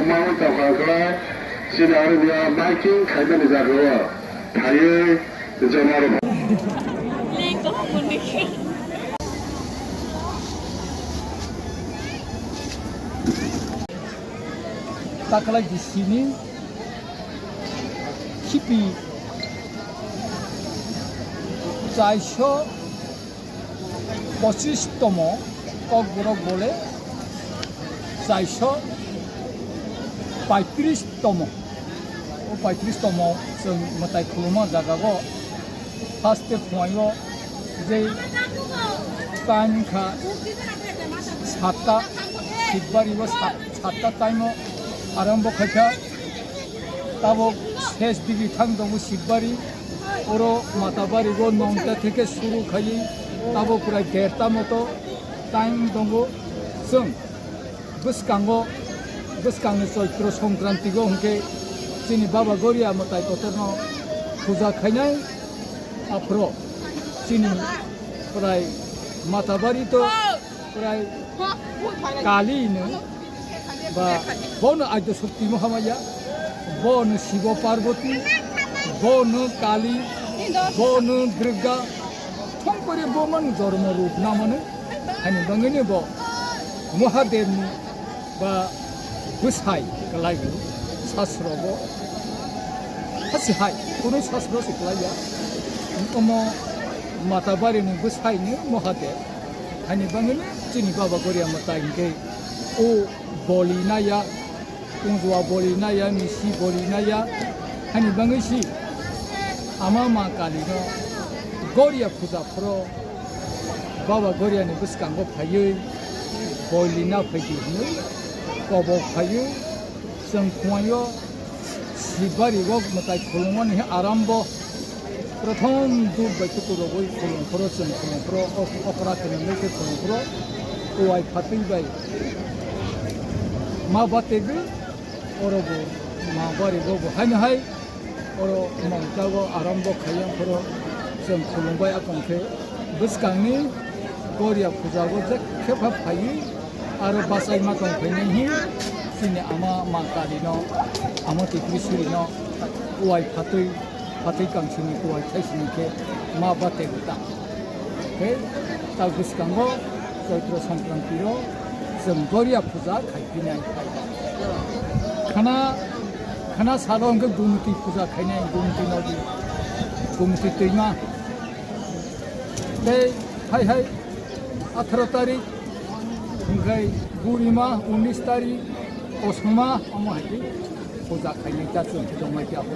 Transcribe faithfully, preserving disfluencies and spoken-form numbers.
Mount Tokakla, chini aro biya biking khaimani jaga o phaiwi joma rok. Taklai bisini khipi chaiso pochis tomo, kokborok bole chaiso paitris tomo. O paitris tomo chwng mwtai khuluma jagao haste phuaio je time kha satta, Sibari o sat-, satta time o arambo khaikha. Tabok ses digi thang tongo Sibari, oro Matabari o nongta theke suru khaiwi tabok prai derta moto time tongo. Chwng bwskango, bwskangni Choitro Songkranti o hwnkhe chini Baba Goria mwtai kotorno puja khainai. Aphro chini prai Matabari to prai Kali hino ba bono Aidya Shakti Mahamaya, bono Shiva Parvati, bono Kali, bono Durga, thongpore bo man jormo rup namano, hani bangini bo Mahadevni ba bwsai kwlaiwi sasrogo hasi hai, kunu sasro se kwlaiya. Omo Matabari ni bwsai ni Mahadev. Hani bangwi chini Baba Goria mwtai hwnkhe o boli naya, Unjua boli naya, Misi boli naya. Hani bangwi si Ama Ma Kali no Goria puja phoro Baba Goria ni bwskango phaiwi boli na phaidi hwnwi kobok phaiwi chwng phuaio Sibari o mwtai khulumani arambo. Prothom dub bai tuku rogwi khulum phoro, chwng khulum phoro, ok-, okra khulum bai khe khulum phoro, kuwai phatwi bai ma bategu, oro bo ma bari bo bo haino hai, oro mangtago arambo khaiya phoro, chwng khulum bai akong khe bwskangni Goria puja o je khe pha phaiwi aro bachai ma tong phainai hi chini ama ma kali no, ama Tripuri suri no kuwai phatwi. Phatwi kangsini kuwai thaisini khe ma bate gota. Khe ta bwskango Chaitra Songkranti o chwng Goria puja khai phinai. Khana, khana salo hwnkhe Gumti puja khainai, Gumti nodi, Gumti twima. Tei hai hai atharo tarik hwnkhe Burima, unis tarik Kosoma, omo hai khe puja khainai ta chwng khe tongmai khe abo.